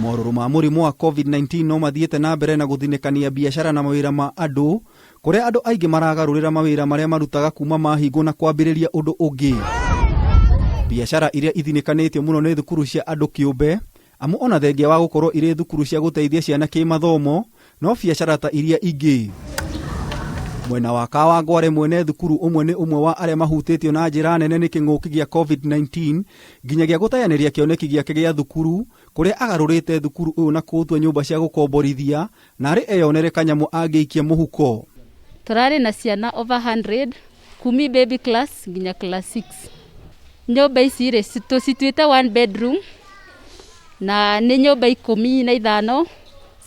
Morũrũ ma mũrimũ wa COVID-19 no mathiĩte na mbere na gũthinĩkania biacara na mawĩra ma andũ, kũrĩa andũ aingĩ maragarũrĩra mawĩra marĩa marutaga kuma mahingwo na kwambĩrĩria ũndũ ũngĩ. Biacara iria ithinĩkanĩtio mũno nĩ thukuru cia andũ kĩũmbe, amu ona thengia wa gũkorwo irĩ thukuru cia gũteithia ciana kĩmathomo, no biacara ta iria ingĩ. Mwena wa Kawangware mwene thukuru ũmwe nĩ ũmwe wa arĩa mahutĩtio na njĩra nene nĩ kĩng'ũki gĩa COVID-19 nginyagia gũteanĩria kĩoneki gĩake gĩa thukuru kũrĩa agarũrĩte thukuru ũyũ na kũũtua nyũmba cia gũkomborithia na arĩ eyonere kanyamũ angĩikia mũhuko. Tũrarĩ na ciana over 100 kumi baby class nginya class 6. Nyũmba ici rĩ, tũcituĩte one bedroom na nĩ nyũmba 15.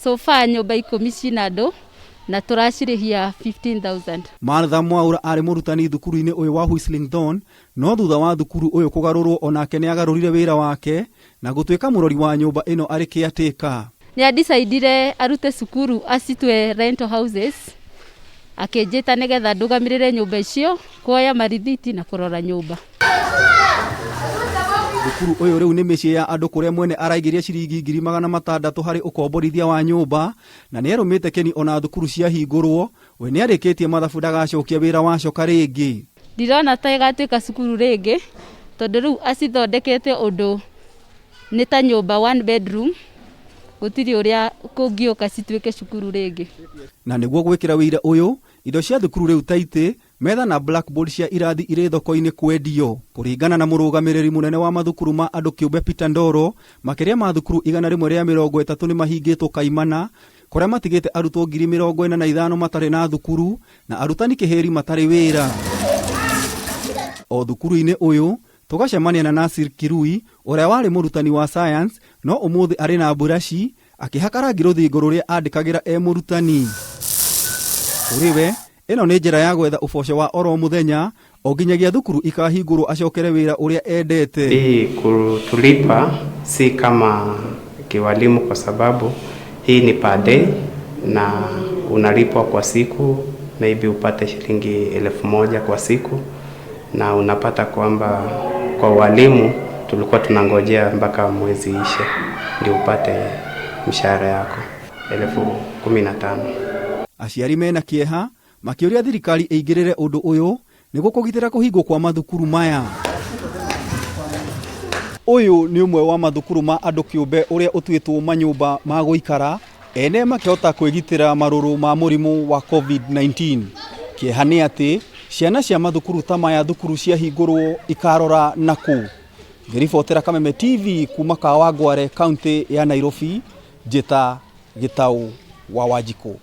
So far nyũmba 10 cina andũ na tũracirĩhia 15,000. Martha Mwaura arĩ mũrutani thukuru-inĩ ũyũ wa Whistling Dawn, no thutha wa thukuru ũyũ kũgarũrwo onake nĩ agarũrire wĩra wake na gũtuĩka mũrori wa nyũmba ĩno arĩ caretaker. Nĩ adecidire arute cukuru acitue rental houses, akĩnjĩta nĩgetha ndũgamĩrĩre nyũmba icio, kuoya marithiti na kũrora nyũmba. Thukuru ũyũ rĩu nĩ mĩciĩ ya andũ kũrĩa mwene araigĩria ciringi 600,000 harĩ ũkomborithia wa nyũmba na nĩ erũmĩte kĩni ona thukuru ciahingũrwo we nĩ arĩkĩtie mathabu ndagacokia wĩra wa coka rĩngĩ. Ndirona ta ĩgatuĩka cukuru rĩngĩ tondũ rĩu acithondekete ũndũ nĩ ta nyũmba one bedroom, gũtirĩ ũrĩa kũngĩũka cituĩke cukuru rĩngĩ. Na nĩguo gwĩkĩra wĩira ũyũ, indo cia thukuru rĩu ta itĩ, metha na blackboard cia irathi irĩ thoko-inĩ kwendio. Kũringana na mũrũgamĩrĩri mũnene wa mathukuru ma andũ kĩũmbe Peter Ndoro, makĩria ma thukuru 130 nĩ mahingĩtwo kaimana, kũrĩa matigĩte arutwo 45,000 matarĩ na thukuru na arutani kĩhĩri matarĩ wĩra. O thukuru-inĩ ũyũ, tũgacemania na Nasir Kirui ũrĩa warĩ mũrutani wa science no ũmũthĩ arĩ na mburaci akĩhaka rangi rũthingo rũrĩa andĩkagĩra e mũrutani. Kũrĩ we, ĩno nĩ njĩra ya gwetha ũboco wa oro mũthenya o nginyagia thukuru ikahingũrwo acokere wĩra ũrĩa endete. Hii kutulipa si kama kiwalimu kwa sababu hii ni per day na unalipwa kwa siku, maybe upate shilingi 1,000 kwa siku, na unapata kwamba kwa walimu tulikuwa tunangojea mpaka mwezi ishe ndio upate mshahara yako 15,000. Aciari mena kĩeha makĩũria thirikari ĩingĩrĩre ũndũ ũyũ nĩguo kũgitĩra kũhingwo kwa mathukuru maya. Ũyũ nĩ ũmwe wa mathukuru ma andũ kĩũmbe ũrĩa ũtuĩtwo manyũmba ma gũikara ene makĩhota kwĩgitĩra marũrũ ma mũrimũ wa COVID-19. Kĩeha nĩ atĩ ciana cia mathukuru ta maya thukuru ciahingũrwo ikarora nakũ. Ngĩribotera Kameme TV kuma Kawangware kaunti ya Nairobi, njĩta Gĩtaũ wa Wanjikũ.